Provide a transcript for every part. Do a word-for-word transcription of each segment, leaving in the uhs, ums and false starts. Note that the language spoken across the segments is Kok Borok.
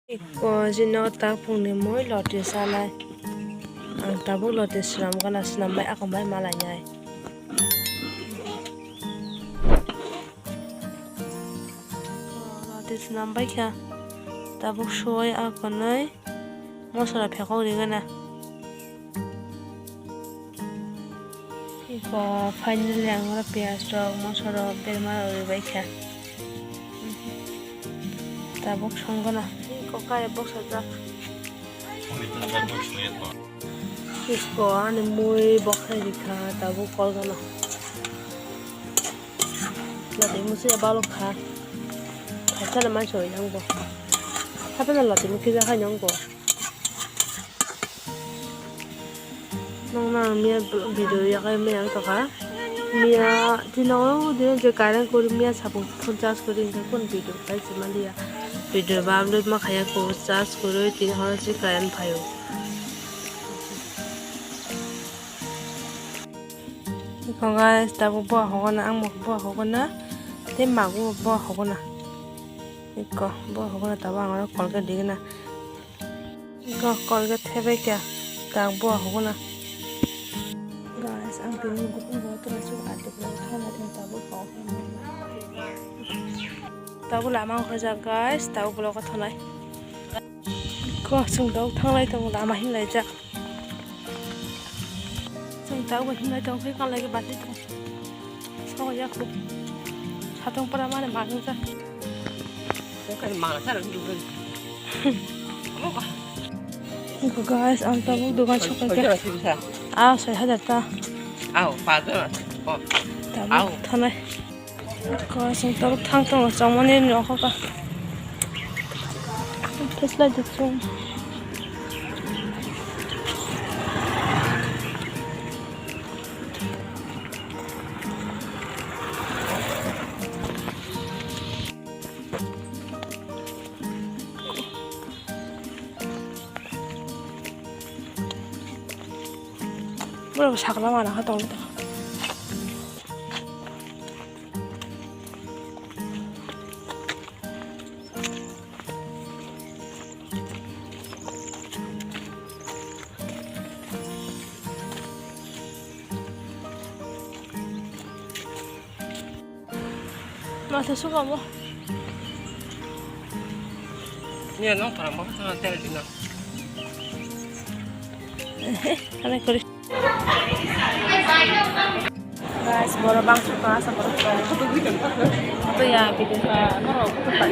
Iko jino tak phungni mui loti salai. Ang tabuk loti swnam gana, swnam bai akam bai malainai. Loti swnam bai kha. Tabuk suwai akonoi mosla phekok rigana. Iko finally ang oro piyaj rok, moso rok, berma rok ribai kha. Tabuk songwna. Iko kare boksajak. Iko ani mui boksai rikha, tabuk kolgana. Lati musi ya balok kha. Thaisa na manso yang bo. Thapa na lati muki ja kha nyang bo. Nokna ang miya video yakai miya ang tokha. Miya tino de je current kori miya sapung phone charge kori hingke kun video kai se maliya. Video ba upload ma khaya ko charge kori tin horo se current phayo. Iko guys, tabuk bo hogona, ang bo bo hogona, tei magu bo hogona. Iko bo hogona, tabuk ang oro Colgate digena. Iko Colgate thebai kha, tak bo hogona. Guys, ang tini bo bo tora su ate bo thana tong tabuk bo. Tabuk lama hojak guys, tabuk vlog o thonai. Iko chwng tabuk thanglai tongo, lama hinlaijak. Chwng tabuk hinlai tong khe kanlai khe bati tong. Soya khu. Satong para mane manung ja. Bukan mana sana dulu. Iko guys, ang tabuk dukan sokai khe. Ah, soi hajar ta. Aw, pajar. Oh. Tabuk thanai. Ko sing tabuk thang tongo, chongmani nokho ka. Flashlight de chung. Boro sakla mana ha tong. Masa suka mo. Iya, nong parang bapak sana tele dina. Aneh kori. Guys, boro bangso ka asa boro. Ito ya, video sa, noro, kutu pa.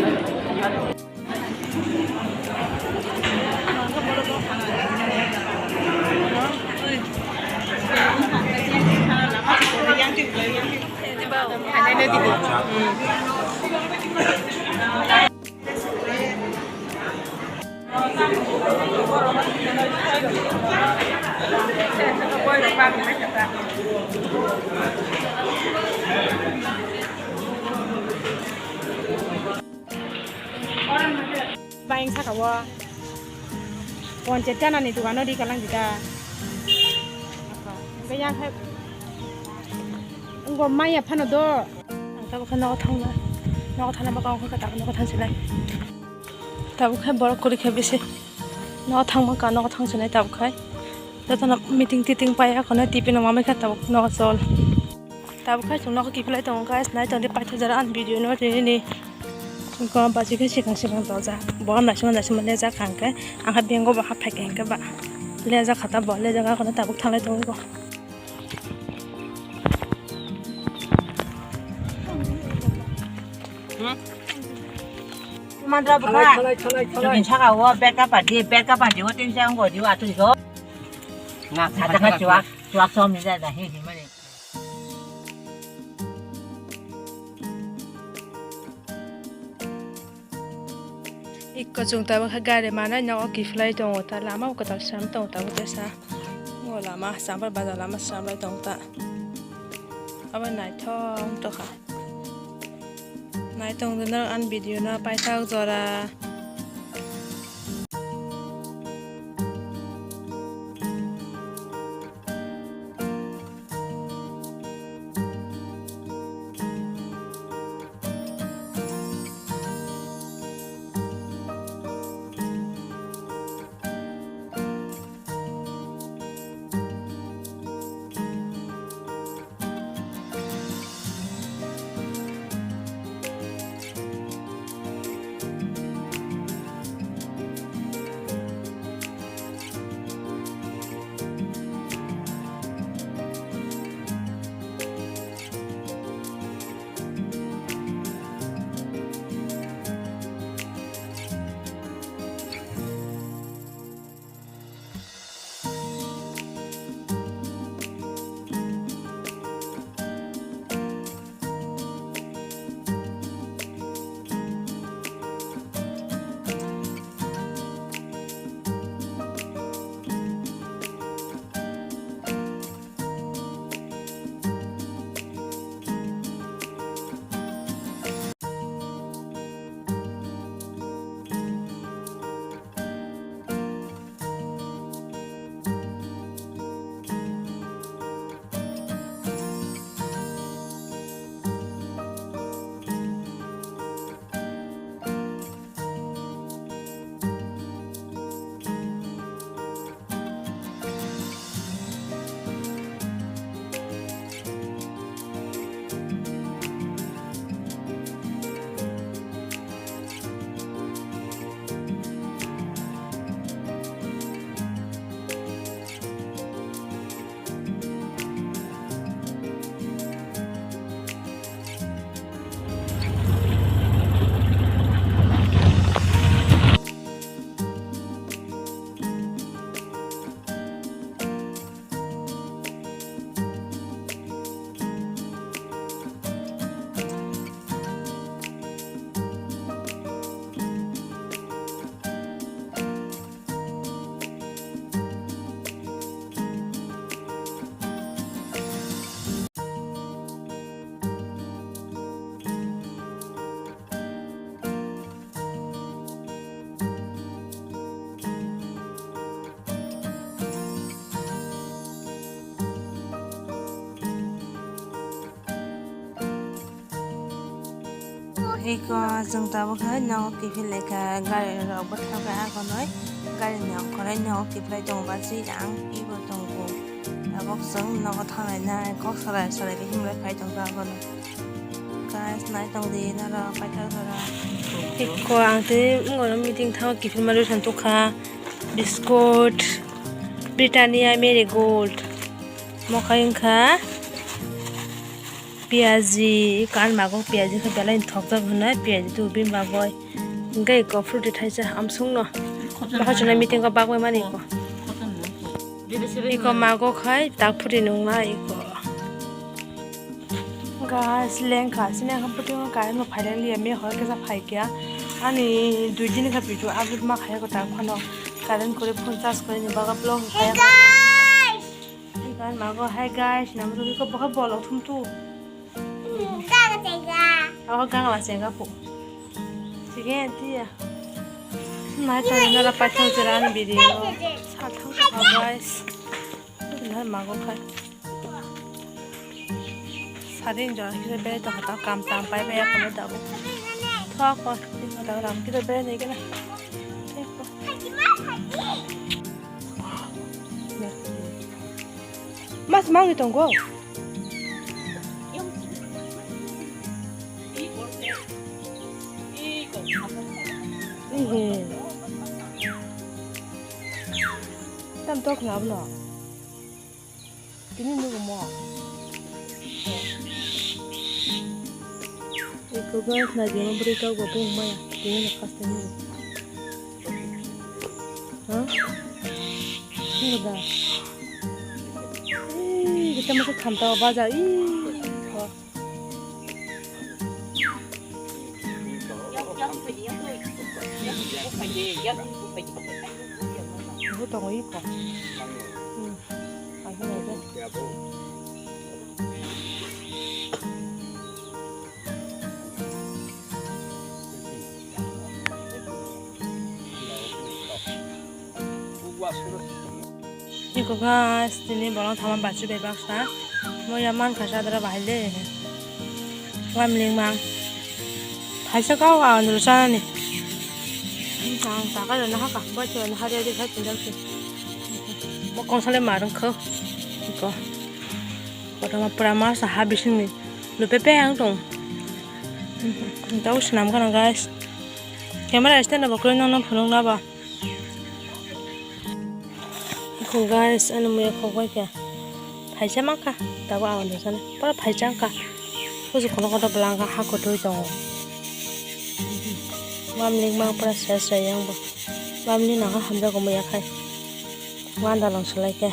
Bayang saka o. Ponchayat janani dogano ri kalang dida. Hingke yang hai. Wngko maya phano do. Ang tabuk khe nogo thangna. Nogo thangna bwkha wngkha tabuk nogo thangsinai. Tabuk khe borok kwrwi khe bisi. Nogo thangma ka nogo thangsinai tabuk khai. Jotono meeting titing paiya khonai tipi no mamai kha tabuk nogo chol. Tabuk khai chwng nogo kiphilai tongo guys, nai tongdi paithak jora ani video no rinini. Ko baji khe sikang sikang tojak. Bo naisima naisima lejak kha hwnkhe, ang khe bengo bo haphaikha hwnkhe ba lejak kha ta bo, lejak kha tabuk thanglai tongo. Mandra buka. Thalai, thalai, thalai, thalai. Tini saka o beka padi, beka padi o tini saka o di o atui ko. Nga kata ka chuak, chuak som ni da da hi hi mani. Ikko chwng tabuk khe gari manai nogo kiphilai tongo ta, lama o kwtal sram tongo tabuk tesa. O lama chambar bazar lama sramlai tongo ta. Abo naithok tongkha. Naitong di norok ani video no paithak jora. Eko chwng tabuk hai nogo kiphil lekha gari rok bwthar khe agonoi gari ni okhoroi nogo kiphilai tongo basi ang pibo tongo tabuk chwng nogo thangnai nai kok salai salai khe himlai phai tongkha agonoi guys nai tongdi norok paithak norok. Eko ang tei wngkha meeting thango kiphilma rwchapmani tongkha biscuit Britannia Marie Gold mokhai wngkha. Piyaji, kan mago piyaji khe belai thokjak hwnwi piyaji tu bini bagwi. Hwnkhe eko fruity thaisa amsungno. Bahai chwngno meeting o bagwi mani eko. Eko mago khai tak fruity nungna eko. Guys, lengkha sini ang fruity no current no phaileng liya me hor kisa phaikya. Ani dui din kha video upload ma khaya ko tak phano current kore phone charge kore ni baga vlog khaya. Hey guys! Ikan mago hai guys, nang tu ko bokha bolok thum tu. Gana tega. Awa gangla chenga po. Sige tiya. Nai to nara paithak jera ani video. Sathang ko guys. Nai mago khai. Sadin jora kisa bere to hata kam tam pai pai akam dabu. Thok ko, tin ko dabu ram kisa bere nei kena. Thek ko. Mas mangi tongo. Ihe. Tam tok na bno. Tini nugo mo. Eko guys, na jema bwrwi tok bo bung maya. Tini na first time nugo. Ha? Nugo da. Ih, kita masuk kanta baja. Ih. Bo tongo iko. Hmm. Ang khe naikhe. Iko guys, tini bolong thama bachu bai baksa. Mo ya man kha sadra bahai le. Wam ling mang. Thaisa kau a andro sana ni. Ang taka jana haka, bachu na hari hari khai tindak si. Mo kong sale marung kho. Iko. Kotoma pura masa ha bising ni. Lupe pe ang tong. Tau senam kana guys. Camera stand na baklo nang nang phunung na ba. Eko guys, ani muya khok bai kha. Phaisa ma kha, tabo ang nukjana. Pura phaisa wngkha. Kuju kono kono bwlangkha, ha kwtwi tongo. Mamlik mang pura ses rai yang bo. Mamlik nang ha hamjago muya khai. Wanda long salai khe.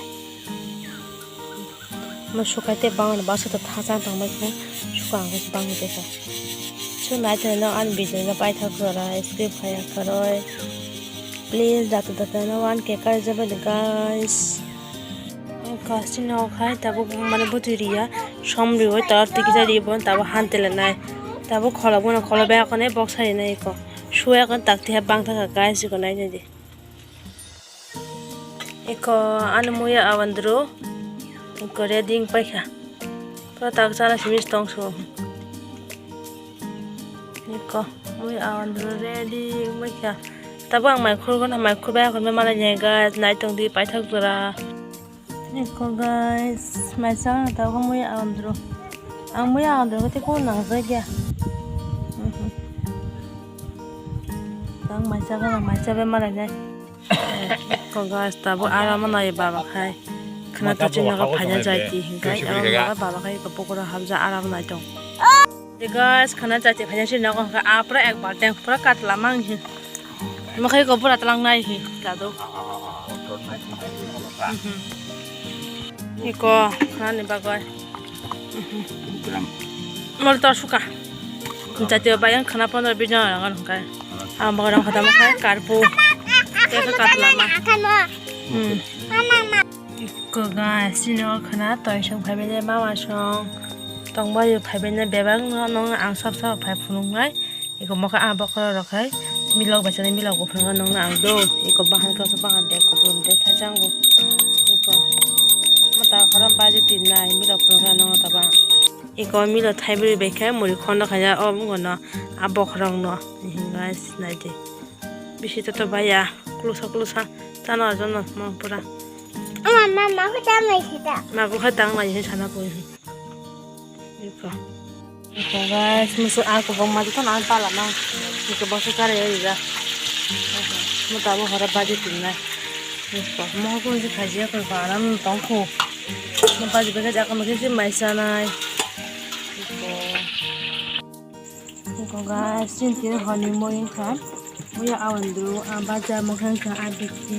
Mo sukai tei bangni baksa to thachang tangbai khe suka ang khe bangni tei kha. So nai tongno ani video no paithak jora skip khaya khoroi. Please dato dato no one K kar jabani guys. Guys chini o khai tabuk mane bwtwi riya som riwi tor twi kisa ribo tabuk han tele nai. Tabuk kholo bono kholo bai akone boksa rinai ko. Suya kon tak tiha bang thaka guys ko nai nai di. Eko ani muya awandru eko ready wng paikha. Pura tak chana simi tong su. Eko muya awandru ready wng paikha. Tabuk ang mai khurgo na mai khurbai akhormai malai nai guys nai tong di paithak jora. Eko guys mai chana tabuk muya awandru. Ang muya awandru khe kunu nangjakya. Ang mai chana mai chabai malai nai. Ko guys, tabuk aram nai baba khai. Khana to chini nogo phaina jai ti hinkai aram nogo baba khai ko pokora habja aram nai tong. De guys, khana jai ti phaina chini nogo hinkai apra ek balteng pura katla mang hi. Mo khai ko pura tlang nai hi lado. Iko khana ni bagoi. Mol to suka. Jati bayang khana pondro bini rang hinkai. Ang bagrang khatama khai karpu. Tei khe katlama. Hmm. Iko guys, chini o khana toisong phaibai le mama song. Tongbai phaibai le bebak no nong ang sab sab phai phunuknai. Iko mokha ah bokhorok rok khai milok bai chani milok bo phunuknai nongno ang do. Iko bahan kaisa bahan de kubun de thaichang go. Iko mata khorang baji tin nai milok phunuknai nongno taba. Iko milo thaibrwi bai khe muri khondo khaijak o wngkha no a bokhorok no. Guys, nai di. Bisi to to baya, klusa klusa. Chano ajono mo pura. Ama mama ko ta mai sita. Ma ko kha tang mai hin sana ko. Iko. Iko guys, musu a ko bong ma to na pala na. Iko bosu kare ya. Mo ta bo hora baji tinna. Iko. Mo ko ji khaji ko baram tong ko. Mo baji bega ja ko mo ji mai sanai. Iko. Iko guys, chini tini hwnwi moi wngkha. Muya awan dru, a baja mokhe wngkha, a bikti.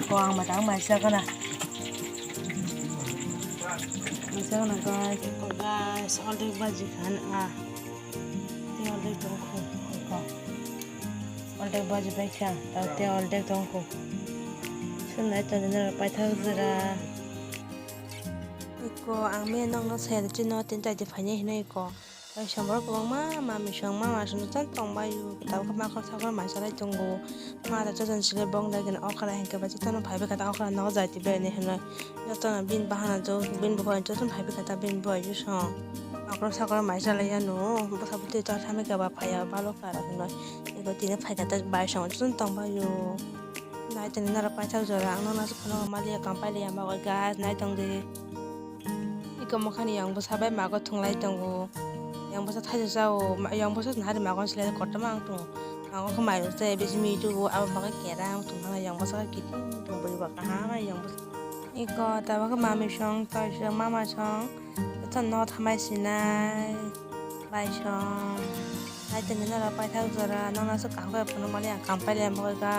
Iko ang matang mai sakana. Mai sakana guys. Iko guys, already baji khan a. Te already tongkhu. Iko. Already baji bai kha. Tao te already tongkhu. Sunai tongni nara paithak jera. Iko ang me nokno saya chino tin chai di phainai hinoi iko. Kaisa borok kwbangma mamisong mama songno chang tongbaio, tabuk khe makhor sakhor mai salai tongo. Ma da jotono sile bong dagino okra hinkhe bai jotono phaibai kha ta okra nogo jai tibeni hinwi. Jotono bini bahana jok bini bukhuk jotono phaibai kha ta bini bukhuk song. Makhor sakhor mai salai yano bwsa bwtwi ta thami khe ba phaiya balo kara hinwi. Ego tini phaikha ta bai song jotono tongbaio. Nai tongdi norok paithak jora ang nokno aswk phano maliya kampailaia mago guys nai tongdi. Iko mokhani yang bwsa bai mago thwnglai tongo. Yang bwsa thaisa chao, ma-, yang bwsa nahari mago silai kotorma ang tongo. Mago khe mairum se bisi mi tugo, abo bagwi kera ang tongthangna yang bwsa khe kiting tong bwrwi ba kaham yang bwsa. Iko tabuk khe mamisong, toisong, mamasong, jotono thamai sinai, baisong. Nai tongdi norok paithak jora, nokno aswk kaham khe phunukmani ang kampailaia bagwi guys.